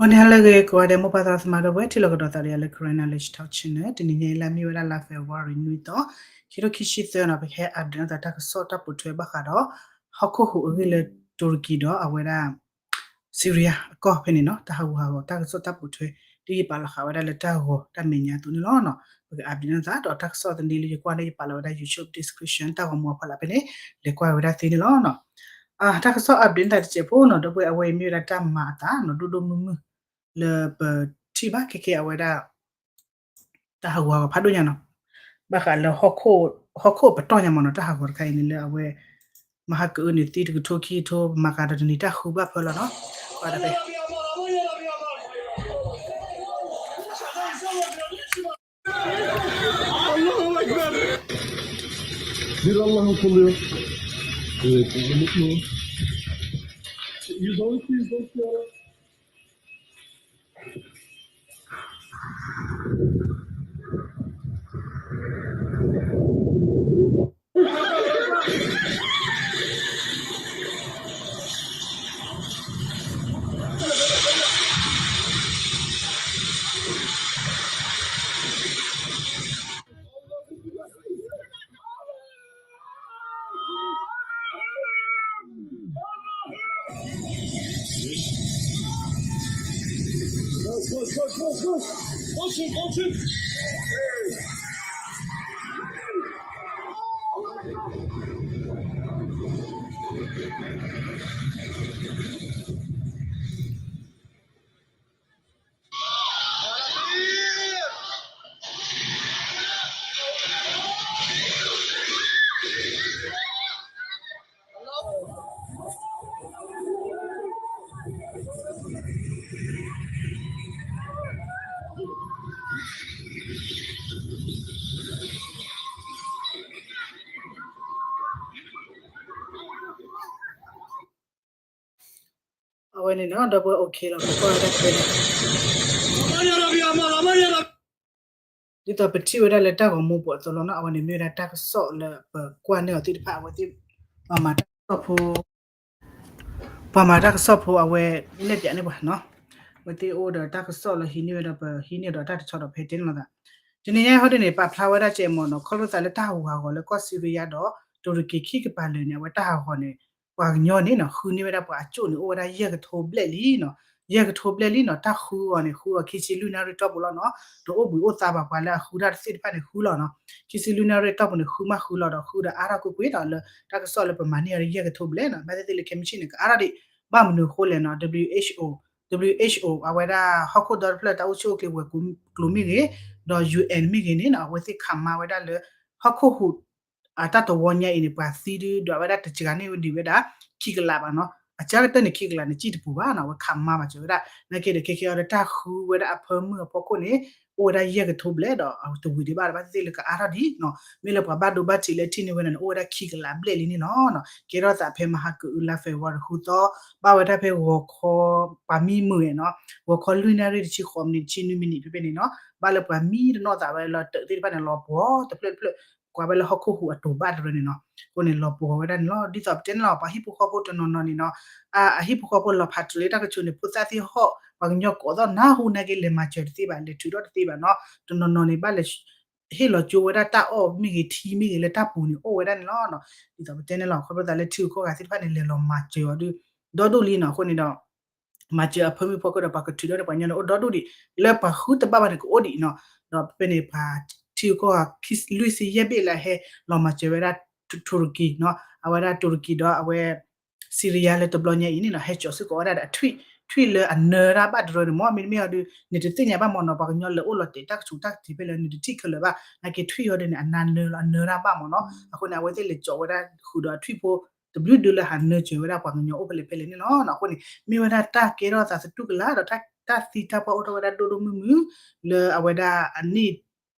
ဂီၤနံၤဟါလၢအဂ့ၤ ကိးဂၤဒဲး မိၢ်ပၢ်သရၣ်သမါဒီပုၢ်ဝဲၢ် ထံၣ်လိာ်ကဒီးသးဒီးယၤလၢ Karen Knowledge Talk Channel တနံၤညါအံၤ လၢအမ့ၢ်ဝဲဒၣ်လါ February နွံသီ ခံထိခံဆံသၢနီၤ ပကဟဲ update သးတၢ်ကစီၣ်တၢ်ပိာ်ထွဲဘၣ်ဃးဒီး ဟီၣ်ခိၣ်ဟူးအဂ့ၢ်လၢ တူရကံဒီးအဝဲဒၣ် Syria အကီၢ်ဖဲန့ၣ်နီၤ တၢ်ဟးဂူာ်ဟးဂီၤတၢ်ကစီၣ်တၢ်ပိာ်ထွဲ ဒ်ယပာ်လီၤဃာ်ဝဲဒၣ်လၢတၢ်ဂီၤတၢ်မဲာ်ညါအသိးန့ၣ်လီၤ. ပက update သးဒီးတၢ်ကစီၣ်သန့လၢယကွၢ်န့ၣ် ယပာ်လီၤဝဲဒၣ် YouTube description တၢ်ဂီၤမူအဖီလာ်ဖဲန့ၣ် လဲၤကွၢ်ဝဲဒၣ်သ့န့ၣ်လီၤ. တၢ်ကစီၣ် update သးတစဲးဖိနီၤ ဒီပုၢ်ဝဲၢ် အဝဲအံၤမ့ၢ်ဝဲဒၣ်တၢ်မၤအသးနီၤ ဒိၣ်ဒိၣ်မုၢ်မုၢ် လၢပထံၣ်ဘၣ်ခဲခဲအဝဲဒၣ် တၢ်ဟးဂူာ်ဟးဂီၤဖးဒိၣ်ညါနီၤ ဘၣ်ဃးလၢ ဟီၣ်ခိၣ်ပတီၢ်ညါမ့ၢ်နီၤ တၢ်ဟးဂီၤတခါအံၤန့ၣ်လၢအဝဲ မဟါကအုန့ၣ် သံတကထိခံကထိ မၤကၤဒီးတနံၤတၢ်ဃုဘၣ်ဖၢလီၤနီၤ အဝဲန့ၣ်နီၤ ဒီပုၢ်ဝဲၢ် okay လီၤ ပကွၢ်ဝဲဒၣ်ဖဲန့ၣ် ဒ်သိးပထံၣ်ဝဲဒၣ်လၢတၢ်ဂီၤမူပူၤအသိးလီၤနီၤ အဝဲန့ၣ်မ့ၢ်ဝဲဒၣ်တၢ်ကစီၣ်လၢပကွၢ်န့ၢ်အီၤသ့ၣ်တဖၣ် အဝဲသ့ၣ် ပှၤမၤတၢ်ကစီၣ်ဖိ ပှၤမၤတၢ်ကစီၣ်ဖိအဝဲ နဲၣ်ပၠးန့ၢ်ပှၤနီၤ အဝဲသ့ၣ်အိၣ်ဒီးတၢ်ကစီၣ်လၢဟံးန့ၢ်ဝဲဒီး ပဟံးန့ၢ်ဒီးတၢ်တဆီဒီး ပဟဲတဲန့ၢ်လိာ်သး တနံၤညါအံၤဟီဒ်န့ၣ် ပာ်ဖျါဝဲဒၣ်ကဲမ့ၢ်နီၤ ခီဖျိသးလၢတၢ်ဟးဂူာ်ဟးဂီၤလၢကီၢ်စံရံယါဒီး တူရကံခံကပၤလၢာ်န့ၣ် အဝဲတၢ်ဟးဂီၤန့ၣ် ပှၤကညီန့ၣ်နီၤ ဃုန့ၢ်ဝဲဒၣ်ပှၤအကၠိၣ်န့ၣ် အိၣ်ဝဲဒၣ်ယဲၢ်ကထိဘျဲၣ်လံနီၤ ယဲၢ်ကထိဘျဲၣ်လံနီၤ တၢ်ဃုအီၤန့ၣ် ဃုအီၤခံဆံလွံၢ်နၣ်ရံၣ်တီၢ်ပူၤလီၤနီၤ တအိၣ်ဘှံးအိၣ်သါဘၣ်ပှၤလၢအဃုတၢ်တသ့ၣ်တဖၣ်န့ၣ်ဃုလီၤနီၤ ခံဆံလွံၢ်နၣ်ရံၣ်တီၢ်ပူၤန့ၣ် ဃုမးဃုလီၤဒီး ဃုဒီးအါထီၣ်ကွ့ၢ်ကွ့ၢ်ဒီးလၢတၢ်ကစီၣ်လၢပမၤန့ၢ်အီၤဒီးယဲၢ်ကထိဘျဲၣ်နီၤ ဘၣ်သ့ၣ်သ့ၣ်လၢခဲမုၢ်ဆ့ၣ်န့ၣ် ကအါထီၣ်ဒံး ဘၣ်မနုၤအဃိလဲၣ်နီၤ WHO WHO အဝဲဒၣ်ဟီၣ်ခိၣ်ဒီတဖျၢၣ်တၢ်အိၣ်ဆူၣ်အိၣ်ချ့ဝဲၤကျိၤမ့ၢ်ဂ့ၤ ဒီး UN မ့ၢ်ဂ့ၤန့ၣ်နီၤ အဝဲသ့ၣ်ခးမါဝဲဒၣ်လၢ ဟီၣ်ခိၣ်ဟူး အတၢ်တဝီညါအံၤန့ၣ် ပှၤသံဒုးဒွးဝဲဒၣ် တစှၤန့ၢ်ဝဲဒံးဝဲဒၣ် ခံကလးဘၣ်နီၤ အစှၤကတၢၢ်န့ၣ် ခံကလးန့ၣ် ကံၣ်တပူၤဘၣ်နီၤ အဝဲခးမါမၤစၢၤဝဲဒၣ် နာ်က့ဒီးခဲကဲအီၤဒီးတၢ်ဃုဝဲဒၣ်အဖၢမုၢ်အဖီခိၣ်န့ၣ် အိၣ်ဝဲဒၣ်ယဲၢ်ကထိဘျဲၣ်ဒီး တဝံၤဒံးဘၣ်ဒီး ဘၣ်သ့ၣ်သ့ၣ်လၢကအါထီၣ်ဒံးနီၤ မ့ၢ်လၢပှၤဘၣ်ဒိဘၣ်ထံးလၢထံၣ်န့ၢ်ဝဲန့ၣ် အိၣ်ဝဲဒၣ်ခံကလးဘျဲၣ်လံန့ၣ်လီၤနီၤ ကဲထီၣ်သးဖဲမဟါကအုလါ February ဃုသီ ဘၣ်ဝဲဒၣ်ဖဲဂီၤခီ ပှၤမံမုာ်နီၤ ဂီၤခီလွံၢ်နၣ်ရံၣ်တဆံဃိးမံးနံး တဆံနွံမံးနံးဖဲဖဲန့ၣ်နီၤ ဘၣ်လၢပှၤမံတနီၣ်သးဝဲလီၤတၢ်သ့ၣ်တဖၣ်န့ၣ် လီၤပှီၤတဖျၢၣ်တဖျၢၣ် ကွၢ်ဝဲလၢဟီၣ်ခိၣ်ဟူးအတိၤဘၣ်တရၢန့ၣ်နီၤ အဃိန့ၣ်လီၤပှီၤဝဲဒၣ်န့ၣ်လီၤ ဒ်သိးပတဲန့ၣ်လီၤ ပှၤဟံၣ်ဖိဃီဖိတနီၤနီၤန့ၣ်နီၤ အဟံၣ်ဖိဃီဖိလီၤဖးတရၢလၢတၢ်ကဆိးန့ၣ် ဖိသၣ်သ့ၣ်ဟီၣ် ပှၤကညီကိးသီၣ်နၢ်ဟူနာ်က့ လဲၤမၤစၢၤတသ့ဘၣ် လဲၤထုးထီၣ်တသ့ဘၣ်နီၤ တနီၤနီၤန့ၣ် ဘၣ်လဲၤ ဟ့ၣ်လီၤကၠိဝဲဒၣ်တၢ်အီၣ်မ့ၢ်ဂ့ၤ ထံမ့ၢ်ဂ့ၤ လၢတၢ်ပူၤန့ၣ် အိၣ်ဝဲဒၣ်န့ၣ်လီၤနီၤ ဒ်သိးပတဲန့ၣ်လီၤ ခီဖျိသးလၢထံဂုၤကီၢ်ဂၤသ့ၣ်တဖၣ်န့ၣ် လဲၤလီၤမၤစၢၤအီၤဒုး ဒီဒိၣ်လံနီၤ အဃိန့ၣ်ဒီး မၤစၢၤအဖၢမုၢ်ဖီခိၣ်ဒီး ပှၤကထုးထီၣ်န့ၢ်ပှၤကညီန့ၣ် အိၣ်ဒီဒိၣ်ဒံး လၢပှၤဃုတဘၣ်ဘၣ်န့ၣ် ကအိၣ်ဒံးနီၤ ဒီးဖဲန့ၣ် ပှၤထံဂုၤကီၢ်ဂၤ လွံၢ်ဆံယဲၢ်ဘ့ၣ်လၢဟဲလီၤမၤစၢၤဝဲဒၣ် တူရကံနီၤ အဝဲဒၣ်တူရကံဒီးအဝဲ စံရံယါလၢတဘျီညါအံၤန့ၣ်နီၤ ဟဲစိာ်စ့ၢ်ကီးဝဲဒၣ်ဒီးထွံၣ် ထွံၣ်လၢအနၢတၢ်ဘၣ်တရၢန့ၣ်မ့ၢ် မ့တမ့ၢ်အီၤဒုး နတသ့ၣ်ညါဘၣ်မ့ၢ်နီၤ ပှၤကညီလဲၤအိၣ်လီၤတဲာ်တၢ်ကဆူးတၢ်ကတ့ၤဖဲလၢ နတထံၣ်ခဲလၢာ်ဘၣ် နာ်က့ထွံၣ်အီၤဒုးန့ၣ် အနၢနၢလီၤ အနၢတၢ်ဘၣ်မ့ၢ်နီၤ အဃိန့ၣ် အဝဲသ့ၣ်လဲၤစိာ်ဝဲဒၣ်ဃုာ်ဒီးထွံၣ်ဖိ တဘျုးဒုလၢဟးနၢစၢၤဝဲဒၣ်ပှၤကညီအိၣ်ဖဲလဲၣ်ဖဲလဲၣ်န့ၣ်လီၤ. အဃိန့ၣ် မ့ၢ်ဝဲဒၣ်တၢ်ကဲထီၣ်သးသတူၢ်ကလာ်ဒီး တၢ်သံတၢ်ပှၢ်အိၣ်ထီၣ်ဝဲဒၣ်ဒိၣ်ဒိၣ်မုၢ်မုၢ် လၢအဝဲဒၣ်အနံၣ်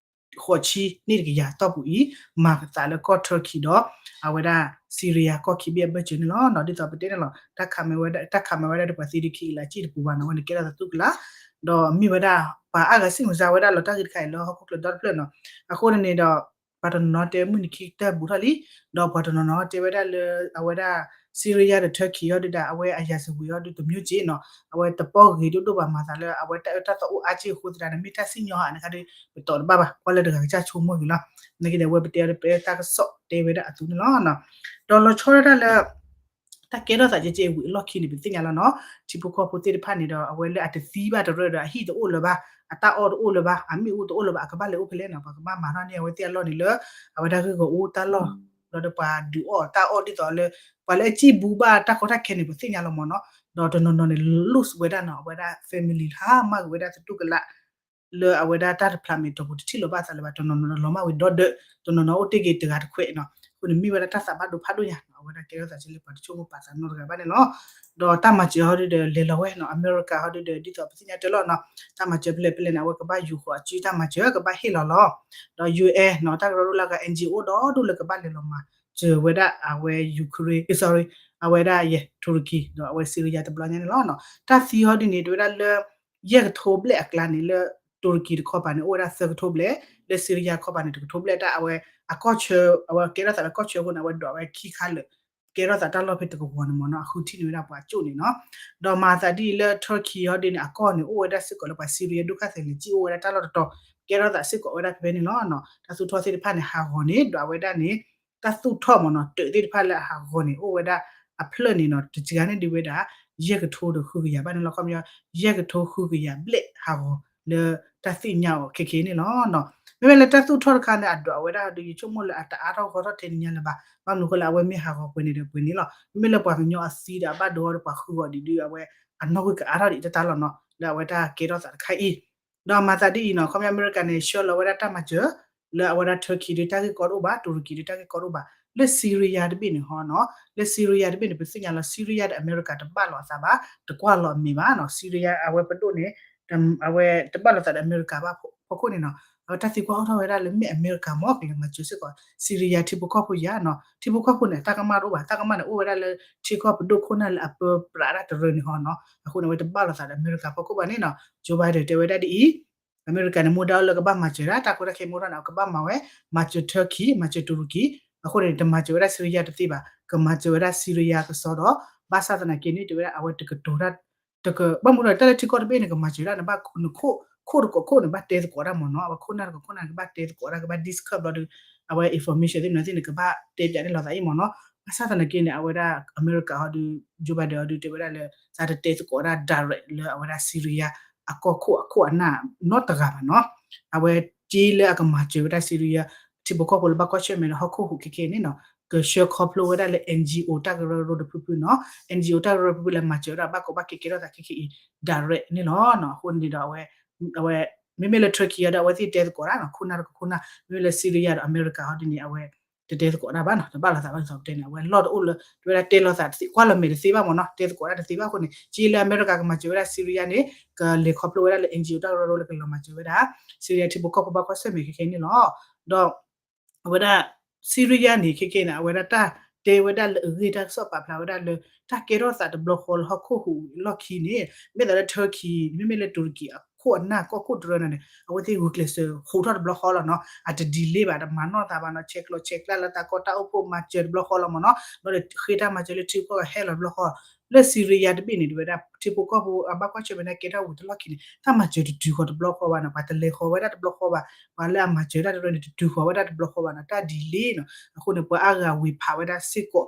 ဃိးဆံ နံၣ်တကယၤတီၢ်ပူၤအံၤ မၤသးလၢကီၢ်ထၢခံဒီး အဝဲဒၣ် စံရံယါကီၢ်ခံဘ့ၣ်အဘၢၣ်စၢၤန့ၣ်လီၤ. ဒ်သိးပတဲန့ၣ်လီၤ တၢ်ခးမၤဝဲဒၣ် တၢ်ခးမၤဝဲဒၣ်ဒီးပှၤသံဒုးခံကလး ကံၣ်တပူၤဘၣ်နီၤ အဝဲန့ၣ်ကဲထီၣ်သးသတူၢ်ကလာ် ဒီးမ့ၢ်ဝဲဒၣ် ပှၤအါဂၤစ့ၣ်မုၢ်စါဝဲဒၣ်လီၤတၢ်ဂ့ၢ်တခါအံၤလၢဟီၣ်ခိၣ်ချၢဒီတဖျၢၣ်နီၤ. အဃိန့ၣ်ဒီး ပှၤတနီၤနီၤတဲမုၢ်နံၤခံကတၢၢ်ဘူးထီၣ်လံ, ဒီးပှၤတနီၤနီၤတဲဝဲဒၣ်လၢ အဝဲဒၣ် Syria ဒီး Turkey ဟီဒုဒီး အဝဲအရာဇဝင်ဟီဒု တစ်မျိုးကျိန်နီၤ, အဝဲတပီၢ်ဂ့ၤဒိၣ်ဒိၣ်ဘၣ်မၤသးလၢ အဝဲတၢ်အၢတၢ်သီအိၣ်အါက့ၢ်အဃိသတးန့ၣ် မ့ၢ်တၢ်စံၣ်ညီၣ်ဧါန့ၣ်ခါဒီး ပတီၢ်တဘၣ်ဘၣ်, ကွၢ်လၢတဂၤကစၢ်ဆိကမိၣ်ဂ့ၤလီၤ. နာ်က့ဒီး အဝဲပတဲအီၤဒီး ပတၢ်ကစီၣ်တဲဝဲဒၣ်အသိးန့ၣ်လီၤ. ဒီးလီၤဆီဒၣ်တၢ်လၢ တၢ်ကဲထီၣ်သးကဲကဲဝံၤအလီၢ်ခံန့ၣ် ပသ့ၣ်ညါလီၤနီၤ, ထံဖိကီၢ်ဖိသ့ၣ်တဖၣ်န့ၣ်ဒီး အဝဲလၢအတသံဘၣ်တရၢဒီး အဟံၣ်တအိၣ်လၢၤဘၣ်, အတၢ်အီၣ်တအိၣ်လၢၤဘၣ်, အမ့ၣ်အူတအိၣ်လၢၤဘၣ်, အကဘၣ်လဲၤအိၣ်ဖဲလဲၣ်နီၤ, ပှၤကဘၣ်မၤထီၣ်န့ၢ်အဝဲသ့ၣ်အလီၢ်န့ၣ်လၢ အဝဲဒၣ်ဂ့ၢ်ဂီၢ်အူတၢ်လီၢ်, လီၤဒီးပှၤဒုးအီၣ်တၢ်အီၣ်ဒ်သိးလၢ ပှၤလၢအစံၣ်ဘူးဘၣ်တၢ်ကီတၢ်ခဲန့ၣ် ပသ့ၣ်ညါလီၤမၢ်နီၤ, ဒီးတနီၤနီၤန့ၣ် lose ဝဲဒၣ်နီၤ, အဝဲဒၣ် family ဟါမၢ်က့ၤဝဲဒၣ်သတူၢ်ကလာ် လၢအဝဲဒၣ်တၢ်တဖျးမဲာ်တီပူၤတထံၣ်လီၤဘၣ်အသးလၢၤဘၣ်, တနီၤနီၤလီၤမၢ်ဝံၤဒီဒၢး, တနီၤနီၤအိၣ်တ့ၢ်က့ၤတဂၤတခွဲးနီၤ, အဃိန့ၣ်မ့ၢ်ဝဲဒၣ်တၢ်သးဘၣ်ဒိဖးဒိၣ်ညါနီၤ, အဝဲဒၣ်ကဲထီၣ်သးကဲလၢပှၤတဆိကမိၣ်ပာ်သးနီတဂၤဘၣ်န့ၣ်လီၤ. ဒီးတၢ်မၤစၢၤဟီဒုဒီးလဲၤလီၤဝဲနီၤ, အမဲရကၤဟီဒုဒီး ဒ်သိးပသ့ၣ်ညါတၢ်လီၤနီၤ, တၢ်မၤစၢၤဖဲလဲၣ်ဖဲလဲၣ်န့ၣ် အဝဲကဘၣ်ယူၤဃီၤအစုတၢ်မၤစၢၤ ကဘၣ်ဟ့ၣ်လီၤလီၤ, ဒီး ယူဢ့ၣ် နီၤ, တၢ်ကရၢကရိလၢအဂၤ NGO ဒီဒူၣ်လၢကဘၣ်လဲၤလီၤမၤစၢၤဝဲဒၣ်အဝဲ Ukraine, sorry, အဝဲဒၣ် ယဲ တူရကံ ဒီးအဝဲ Syria တဘျီညါန့ၣ်လီၤ. တၢ်သံဟီဒုန့ၣ် တဝဲဒၣ်လၢ ယဲၢ်ကထိဘျဲၣ်အကျါန့ၣ် လၢတူရကံတခီပၤန့ၣ် အိၣ်ဝဲဒၣ်သၢကထိဘျဲၣ်, လၢ Syria တခီပၤန့ၣ် တကထိဘျဲၣ်, တၢ်အဝဲအကီၢ်ဆၢ အဝဲကဲထီၣ်သးလၢကီၢ်ဆၢအဃိန့ၣ် အဝဲဒိးဝဲခံခါလၢာ် ကဲထီၣ်သးတၢ်လီၢ်ဖဲတကဝီၤန့ၣ်မၢ်နီၤ, အဃုထံၣ်န့ၢ်ဝဲဒၣ်ပှၤကၠိၣ်န့ၣ်နီၤ. ဒီးမၤသးဒ်အံၤလၢ Turkey ဟီဒုန့ၣ် အကီၢ်န့ၣ် အိၣ်ဝဲဒၣ်စ့ၢ်ကီးလၢပှၤ Syria ဒုက္ခသည်လဲၤစံၣ်အိၣ်ဝဲဒၣ်တၢ်လီၢ်တတီၤ, ကဲထီၣ်သးစ့ၢ်ကီးဝဲဒၣ်ဖဲဖဲန့ၣ်လီၤ. တၢ်သူၣ်ထီၣ်သ့ၣ်တဖၣ်န့ၣ် ဟးဂီၤန့ၣ် ဒီးအဝဲဒၣ်န့ၣ် တၢ်သူၣ်ထီၣ်မၢ်နီၤ တၢးသ့ၣ်တဖၣ်လၢအဟးဂီၤန့ၣ် အိၣ်ဝဲဒၣ်အဖျၢၣ်န့ၣ်နီၤ တစှၤန့ၢ်ဒံးဝဲဒၣ် ယဲၢ်ကထိဒီးဃုကယၤဘၣ်န့ၣ်လီၤ. ခီပညီ ယဲၢ်ကထိဃုကယၤဘျဲၣ်ဟးဂီၤလၢတၢ်သ့ၣ်ညါအီၤခဲခဲန့ၣ်လီၤ. မ့မ့ၢ်လၢတၢ်သူၣ်ထီၣ်တခါန့ၣ် အဒိးအဝဲဒၣ်ဒီး ယဆိကမိၣ်လၢအတအါထီၣ်ဂီၢ်ထီၣ်ထဲန့ၣ်ညါလၢၤဘၣ်, ဘၣ်မနုၤအဃိလၢအဝဲမ့ၢ်ဟးဂီၤပှဲၤန့ၣ်ဒီးပှဲၤန့ၣ်လီၤ. မ့မ့ၢ်လၢပှၤကညီအသံဒီးအဘၣ်ဒိဟီဒီးပှၤဃုဂီၤဒံးဒီး အဝဲအနီၣ်ဂံၢ်ကအါထီၣ်ဒံးတၢ်တၢ်လီၤနီၤ လၢအဝဲတၢ်ကဲထီၣ်သးတခါအံၤ ဒီးမၤသးဒ်အံၤနီၤ ခီပညီအမဲရကၤန့ၣ် ဆှၢလီၤဝဲဒၣ်တၢ်မၤစၢၤ လၢအဝဲဒၣ် Turkey ဒီးတၢ်ဂ့ၢ်ကီတအိၣ်ဘၣ်, တူရကံဒီးတၢ်ဂ့ၢ်ကီတအိၣ်ဘၣ်, လၢ Syria တဘ့ၣ်န့ၣ်ဟီနီၤ, လၢ Syria တဘ့ၣ်န့ၣ် ပသ့ၣ်ညါလီၤ Syria ဒီးအမဲရကၤတဘၣ်လိာ်အသးဘၣ်, တကွၢ်လီၤအမဲာ်ဘၣ်နီၤ, Syria အဝဲပဒိၣ်န့ၣ် အဝဲတဘၣ်လိာ်သးဒီးအမဲရကၤဘၣ်ဖီခိၣ်န့ၣ်နီၤ, အဝဲတၢ်သံကွၢ်အိၣ်ထီၣ်ဝဲဒၣ်လၢမ့ၢ်အမဲရကၤမ့ၢ်ကလဲၤမၤစၢၤစ့ၢ်ကီး Syria ထံဖိကီၢ်ဖိယၤနီၤ, ထံဖိကီၢ်ဖိန့ၣ် တၢ်ကမၣ်တအိၣ်ဘၣ်, တၢ်ကမၣ်န့ၣ် အိၣ်ဝဲဒၣ်လၢထံကီၢ်ပဒိၣ်ခိၣ်နၢ်လၢအပၢပြးတၢ်တရၢန့ၣ်ဟီနီၤ, အဃိန့ၣ် အဝဲတဘၣ်လိာ်သးဒီးအမဲရကၤဖီခိၣ်ဘၣ်န့ၣ်နီၤ, Joe Biden တဲဝဲဒၣ်ဒ်အံၤ အမဲရကၤန့ၣ် မူဒါအိၣ်လၢကဘၣ်မၤစၢၤဒၣ် တၢ်ကီတၢ်ခဲမူထီၣ်န့ၣ် အကဘၣ်မၤဝဲ, မၤစၢၤ Turkey မၤစၢၤတူရကံ, အဃိန့ၣ် တမၤစၢၤဝဲဒၣ် Syria တသ့ဘၣ်, ကမၤစၢၤဝဲဒၣ် Syria ကစီဒီး ဘၣ်ဆၣ်သနာ်က့န့ၣ် တဲဝဲဒၣ် အဝဲတကတိၤတၢ် တက ဘၣ်မနုၤဒီး တၢ်လၢထံကီၢ်တဘ့ၣ်န့ၣ် ကမၤစၢၤဒၣ်န့ၣ် ဘၣ်နခိၣ် ခိၣ်တကီၢ်ခိၣ်န့ၣ် ဘၣ်တဲသကိးတၢ်မ့ၢ်နီၤ, အဝဲခိၣ်နၢ်တကီၢ်ခိၣ်နၢ် ကဘၣ်တဲသကိးတၢ် ကဘၣ် discuss ဘျီဒီး အဝဲ information သ့ၣ်မနုၤသ့ၣ်န့ၣ် ကဘၣ်တဲပၠးန့ၣ်လိာ်သးအံၤမ့ၢ်နီၤ, ဘၣ်ဆၣ်သနာ်က့န့ၣ် အဝဲဒၣ် အမဲရကၤဟီဒီး Joe Biden ဟီဒီး တဲဝဲဒၣ်လၢ သးတတဲသကိးတၢ် direct လၢအဝဲဒၣ် Syria အကီၢ်ခိၣ်အခိၣ်အနၢ်နီတဂၤဘၣ်နီၤ, အဝဲက့လၢအကမၤစၢၤဝဲဒၣ် Syria ထံဖိကီၢ်ဖိလၢဘၣ်ကွၢ်ဆၢၣ်မဲာ်ဒီးဟီၣ်ခိၣ်ဟူးခဲခဲန့ၣ်နီၤ, ကဆှၢခီဖျိဝဲဒၣ်လၢ NGO တၢ်ကရၢကရိတဖုဖုနီၤ, NGO တၢ်ကရၢကရိဖုဖုလၢမၤစၢၤဝဲဒၣ်ဘၣ်ကီဘၣ်ခဲကဲထီၣ်သးခဲခဲအံၤ direct န့ၣ်လီၤ. အဃိန့ၣ်ဒီး အဝဲ အဝဲ မ့မ့ၢ်လၢ Turkey အံၤဒီး အဝဲသ့ၣ်တဲသကိးတၢ်နီၤ, ခိၣ်နၢ်တကီၢ်ခိၣ်နၢ်, မ့မ့ၢ်လၢ Syria ဒီးအမဲရကၤဟီဒ်န့ၣ် အဝဲ တတဲသကိးတၢ်ဘၣ်နီၤ, တဘၣ်လိာ်သးဘၣ်ဒ်သိးပတဲန့ၣ် အဝဲလီၢ်တအိၣ်လၢ တဝဲဒၣ်တဲလိာ်သးတသ့ ကွၢ်လီၤမဲာ်တသ့ဘၣ်မ့ၢ်နီၤ, တဲသကိးတၢ်တသ့ဘၣ်အဃိန့ၣ် က့လၢအမဲရကၤကမၤစၢၤဝဲဒၣ် Syria န့ၣ် ကလဲၤခီဖျိဝဲဒၣ်လၢ NGO တၢ်ကရၢကရိလၢကလီၤမၤစၢၤဝဲဒၣ် Syria ထံဖိကီၢ်ဖိဘၣ်ကွၢ်ဆၢၣ်မဲာ်ခဲခဲန့ၣ်လီၤ. ဒီး အဝဲဒၣ် Syria န့ၣ် ခဲခဲန့ၣ် အဝဲဒၣ်တၢ်တဲဝဲဒၣ်လၢအဂ့ၢ်တၢ်ကစီၣ်ပာ်ဖျါဝဲဒၣ်လၢ တၢ်ကဲထီၣ်သးတဘျီဃီလၢဟီၣ်ခိၣ်ဟူးအလီၢ်ခံန့ၣ် မ့ၢ်သးလၢ Turkey မ့မ့ၢ်လၢတူရကံအခိၣ်အနၢ်ကီၢ်ခိၣ်တရၢန့ၣ် အဝဲသ့ၣ်ဂုာ်ကျဲးစၢးဟူးထီၣ်တဘျီဃီလီၤနီၤ, အတ delay ဘၣ် တမၤနီၣ်သးဘၣ်နီၤ, ဆဲးကျိးဆဲးကျၢလၢတၢ်ကီတၢ်အိၣ်ဖှိၣ်မၤစၢၤတဘျီဃီလီၤမ့ၢ်နီၤ, ဘျီဒီးဃ့တၢ်မၤစၢၤလၢထံကီၢ်ဟဲလီၤတဘျီဃီ လၢ Syria တဘ့ၣ်န့ၣ် တဝဲဒၣ် ထံဖိကီၢ်ဖိအဘၣ်ကွၢ်ဆၢၣ်မဲာ်န့ၣ် ကဲထီၣ်ဝံၤတလီၢ်ခံန့ၣ် တၢ်မၤစၢၤတတုၤဃီၤတဘျီဃီဘၣ်နီၤ, ပှၤတလဲၤဃီၤဝဲဒၣ်တဘျီဃီဘၣ်, ပှၤလၢအမၤစၢၤတၢ်တရၢန့ၣ် တတုၤဃီၤဝဲဒၣ်တဘျီဃီဘၣ်နီၤ, တၢ် delay နီၤ, အဃိန့ၣ် ပှၤအါဂၤဝ့ၤဖးဝဲဒၣ်စ့ၢ်ကီး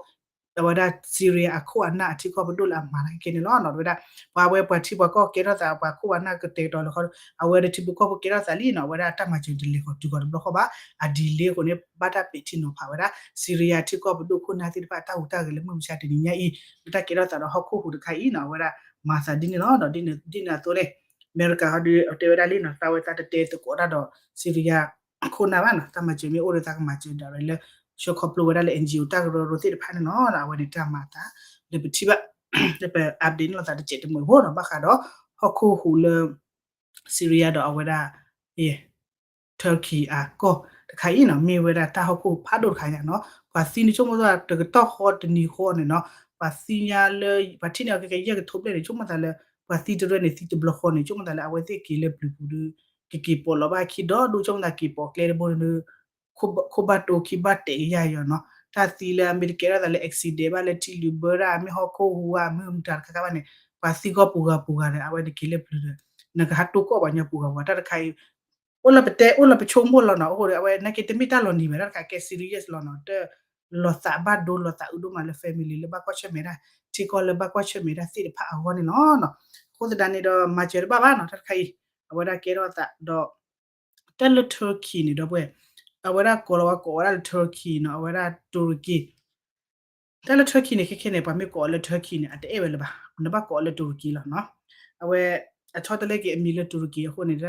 အဝဲဒၣ် Syria အခိၣ်အနၢ်အထံကီၢ်ပဒိၣ်လၢအမၤတၢ်ခဲခဲန့ၣ်လီၤနီၤ, တဝဲဒၣ် ပှၤဝဲပှၤထံပှၤကီၢ်ကဲထီၣ်သး ပှၤခိၣ်ပှၤနၢ်ကတဲာ်ကတီၤလၢဃီ အဝဲဒၣ်ထံဖိကီၢ်ဖိကဲထီၣ်သးလံနီၤ, အဝဲဒၣ်တၢ်မၤစၢၤတလဲၤဃီၤတုၤဃီၤတဘျီဃီဘၣ်, အ delay အဃိန့ၣ် ဘၣ်တၢ်ပဲာ်ထံနီၤဖးဝဲဒၣ် Syria ထံကီၢ်ပဒိၣ်ခိၣ်နၢ်သ့ၣ်တဖၣ် တၢ်ဟူးတၢ်ဂဲၤလၢမုၢ်မဆါတနံၤညါအံၤ လၢတၢ်ကဲထီၣ်သးဒီးဟီၣ်ခိၣ်ဟူးတခါအံၤနီၤ, အဝဲဒၣ်မၤသးဒ်န့ၣ်လီၤ. ဒီးဒ်န့ၣ်အသိးန့ၣ် အမဲရကၤဟီဒုး တဲဝဲဒၣ်လံနီၤ, သးဝဲသးတတဲသကိးတၢ်ဒီး Syria ခိၣ်နၢ်ဘၣ်နီၤ, တၢ်မၤစၢၤမ့ၢ်အိၣ်ဒီးသးကမၤစၢၤဒၣ်ဝဲလၢ ဆှၢခီဖျိဝဲဒၣ်လၢ NGO တၢ်ကရၢကရိသ့ၣ်တဖၣ်န့ၣ်လီၤ. အဝဲန့ၣ်တၢ်မၤအသးလၢပထံၣ်ဘၣ် လၢပ update န့ၣ်လိာ်သးတစဲးတမှဲၤဖိနီၤ, ဘၣ်ဃးဒီးဟီၣ်ခိၣ်ဟူးလၢ Syria ဒီးအဝဲဒၣ် Turkey အကီၢ်တခါအံၤနီၤ, မ့ၢ်ဝဲဒၣ်တၢ်ဟီၣ်ခိၣ်ဖးဒိၣ်တခါညါနီၤ, ပှၤသံန့ၣ်ဆိကမိၣ်သးတကတီၢ်ဃီတနံၤဃီန့ၣ်နီၤ, ပှၤသံညါလၢ ပှၤထံၣ်န့ၢ်အီၤကဲကဲယဲၢ်ကထိဘျဲၣ်န့ၣ် ဆိကမိၣ်သးလၢ ပှၤသံတရၢန့ၣ် သံတဘျီဃီန့ၣ် ဆိကမိၣ်သးလၢအဝဲသ့ၣ်က့ၤလၢပျုၤပူၤဒီး ကက့ၤပိာ်လီၤဘၣ်ခံဒီဒူၣ် ဆိကမိၣ်သးက့ၤပိာ်ကျဲတဘိန့ၣ်ဒီး ခိၣ်ဘၣ်တိခံဘၣ်တဲာ်ကယၢ်အံၤနီၤ, တၢ်သံလၢအမ့ၢ်တကဲထီၣ်သးလၢ accident ဘၣ် လၢထံလုာ်ဘၢတၢ် မ့ၢ်ဟီၣ်ခိၣ်ဟူးဝါ မ့ၢ်မတၤတခါခါဘၣ်န့ၣ် ပှၤသံဂီၢ်ပူၤဂၤပူၤဂၤဒီး အဝဲတက့ၤလၢပျုၤဒီး နကဟးတိၢ်ကီၣ်ပှၤညီပူၤဂၤပူၤ တၢ်တခါအံၤ အိၣ်လၢပတဲ အိၣ်လၢပဆိကမိၣ်လီၤနီၤ, အဃိဒီး အဝဲနာ်က့တမ့ၢ်တၢ်လီၤနံၤဘၣ် တၢ်တခါကဲ serious လီၤနီၤ, တၢ်လီၤသးဘၣ်ဒိ လီၤသးအုးဒိၣ်မးလၢ family လၢဘၣ်ကွၢ်ဆၢၣ်မဲာ်ဒၣ် ထံကီၢ်လၢဘၣ်ကွၢ်ဆၢၣ်မဲာ်ဒၣ်သ့ၣ်တဖၣ်အဂီၢ်န့ၣ်လီၤနီၤ. အဃိသတးန့ၣ်ဒီး မၤစၢၤတဘၣ်ဘၣ်နီၤ တၢ်တခါအံၤ အဝဲဒၣ်ကဲထီၣ်သးဒီး တၢ်လၢ Turkey န့ၣ်ဒီပုၢ်ဝဲၢ်, အဝဲဒၣ်ကိးလီၤဝဲကိးဝဲဒၣ်လၢ Turkey နီၤ, အဝဲဒၣ်တူရကံ တၢ်လၢ Turkey န့ၣ် ခဲခဲန့ၣ် ပှၤမ့ၢ်ကိးအီၤလၢ Turkey န့ၣ် အတအဲၣ်ဝဲလၢၤဘၣ်, နဘၣ်ကိးအီၤလၢတူရကံလီၤနီၤ. အဝဲ အဆီတလဲက့ၤအမံၤလၢတူရကံအဃိန့ၣ်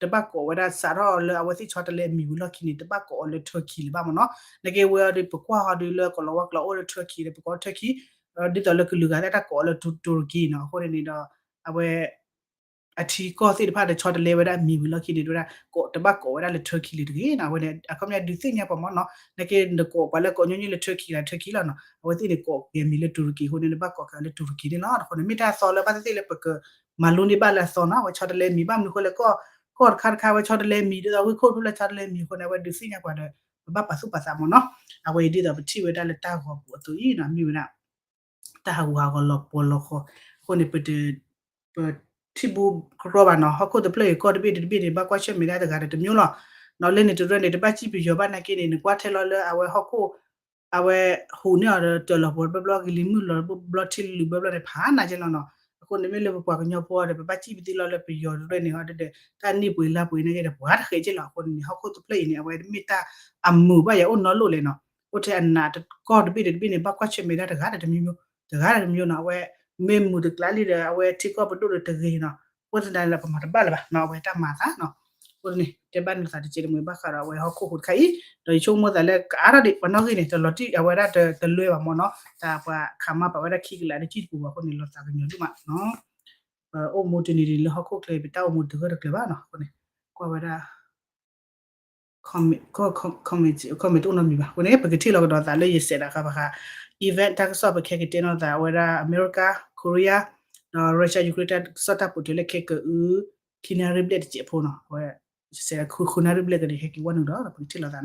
တဘၣ်ကိးဝဲဒၣ် စးထီၣ်လၢအဝဲသ့ၣ်ဆီတလဲအမံၤဝံၤလီၢ်ခံန့ၣ် တဘၣ်ကိးအီၤလၢ Turkey လၢၤဘၣ်မ့ၢ်နီၤ. နာ်က့ဝဲအီၤဒီး ပကွၢ်ဟီဒီးလၢကိးလီၤဝဲကျိာ်အိၣ်လၢ Turkey ဒီး ပကိး Turkey ဒ်သိးလၢကလုာ်ဂၤသ့ၣ်တၢ်ကိးအီၤလၢတူရကံနီၤ. အဃိန့ၣ်န့ၣ်ဒီး အဝဲ အထံကီၢ်သ့ၣ်တဖၣ်ဒီးဆီတလဲဝဲဒၣ်အမံၤဝံၤလီၢ်ခံန့ၣ် တဝဲဒၣ် တဘၣ်ကိးဝဲဒၣ်လၢ Turkey လၢၤတဂ့ၤနီၤ. အဝဲန့ၣ် အခီပညီဒုးသ့ၣ်ညါပှၤမ့ၢ်နီၤ, နာ်က့နကိးပှၤလၢကိးညီနုၢ်လၢ Turkey လၢ Turkey လီၤနီၤ, အဝဲသ့ၣ်န့ၣ်ကိးက့ၤအမံၤလၢတူရကံအဃိန့ၣ် နဘၣ်ကိးက့ၤအီၤလၢတူရကံန့ၣ်လီၤ. အဃိန့ၣ် မ့ၢ်တၢ်သီလၢဘၣ်သ့ၣ်သ့ၣ်လၢပကမၤလိန့ၢ်ဘၣ်မနုၤအဃိလဲၣ်, ကီၢ်တခါတခါဝဲဆီတလဲမံၤ ဒ်သိးဝ့ၢ်ခိၣ်ဖျိလၢဆီတလဲမံၤအဃိန့ၣ် အဝဲဒုးသ့ၣ်ညါပှၤဒီး ပဘၣ်ပာ်သူၣ်ပာ်သးမ့ၢ်နီၤ. အဝဲအံၤဒ်သိးပထံၣ်ဝဲဒၣ်လၢတၢ်ဂီၤပူၤအသိးအံၤနီၤ မ့ၢ်ဝဲဒၣ် တၢ်ဟးဂူာ်ဟးဂီၤလီၤပှီၤလီၤဃီ, အဃိန့ၣ် ပ ပထံၣ်ဘူးကရီဘၣ်နီၤ, ဟီၣ်ခိၣ်တဖျၢၣ်အံၤ ကီၢ်တဘ့ၣ်တဘ့ၣ်န့ၣ် ဘၣ်ကွၢ်ဆၢၣ်မဲာ်ဒၣ်တဂၤဒီးတမျိုးလီၤ. နီၤ လၢန့ၣ်တရၢန့ၣ် တဘၣ်စံၣ်ပယီၤဘၣ်နာ်က့န့ၣ် နကွၢ်ထဲလီၤလၢအဝဲဟီၣ်ခိၣ် အဝဲဟူးန့ၢ်အီၤဒီးတၢ်လီၤပှီၤတဘျီဘျီ ကလံၤမုၢ်လီၤတဘျီဘျီ ထံလုာ်ဘျီဘျီန့ၣ် ဖးနးကဲလီၤနီၤ. အဃိန့ၣ်မ့ၢ်လၢပပှၤကညီဖိဒီး ပဘၣ်စံၣ်ပသံလီၤလၢပယီၤတရၢန့ၣ် ဟီဒီး တၢ်နံၣ်ပှ့ၤလါပှ့ၤနာ်က့ဒီး ပှၤတဃဲးကဲလီၤ. အဃိန့ၣ် ဟီၣ်ခိၣ်တဖျၢၣ်အံၤန့ၣ် အဝဲမ့ၢ်တၢ်အမုာ်ဘၣ်ယၤအိၣ်နီလိၣ်လဲၣ်နီၤ. အိၣ်ထဲအနးတကီၢ်တဘ့ၣ်တဘ့ၣ်န့ၣ် ဘၣ်ကွၢ်ဆၢၣ်မဲာ်ဒၣ်တဂၤဒီးတမျိုးမျိုး, တဂၤဒီးတမျိုးနီၤ. အဝဲမ့ၢ်မုာ်တကျါလံဒီး အဝဲထံကီၢ်ပဒိၣ်ဒီးတဂ့ၤနီၤ. အဃိသတးန့ၣ်လၢပမၤတဘၣ်လၢၤဘၣ်နီၤ, အဝဲတၢ်မၤသးနီၤ. အဃိန့ၣ် တဲဘၣ်နသးတကဲးတမှဲၤဘၣ်ဃးဒီး အဝဲဟီၣ်ခိၣ်ဟူးတခါအံၤ, ဒီးယဆိကမိၣ်သးလၢကအါထီၣ်ဒံး ပှၤနီၣ်ဂံၢ်န့ၣ် တလီၤတံၢ်အဝဲဒၣ်တလွဲဘၣ်မ့ၢ်နီၤ. တၢ်ပှၤခးမါပာ်ဝဲဒၣ်ခံကလးဒီး ကံၣ်တပူၤဘၣ်အဃိန့ၣ် လီၤသးကညီၤဒိၣ်မးနီၤ. ပအိၣ်မူတနံၤဒံးလၢဟီၣ်ခိၣ်ချၢ ပတၢ်အိၣ်မူတဂၢၢ်တကျၢၤဘၣ်နီၤ. အဃိန့ၣ် ကွၢ်ဝဲဒၣ် comment တအိၣ်နီတမံၤဘၣ်. အဃိန့ၣ် ပကထံၣ်လီၤကဒီးသးလၢယစဲးဒၣ်ဃးဘၣ်ဃး event တၢ်ကစီၣ် ပခဲက့ၤတဲနီၣ်သးဝဲဒၣ် အမဲရကၤ Korea ဒီး Russia Ukraine တၢ်ကစီၣ်တၢ်ပိာ်ထွဲလၢခဲကအု ခံနၣ်ရံၣ်ဘျဲၣ်တစဲးဖိနီၤ. အဝဲ ယစဲးဒၣ်ဃုနၣ်ရံၣ်ဘျဲၣ်ကဒီး ဟဲက့ၤဝဲနုာ်ဒီး ပကထံၣ်လီၤသးနီၤ.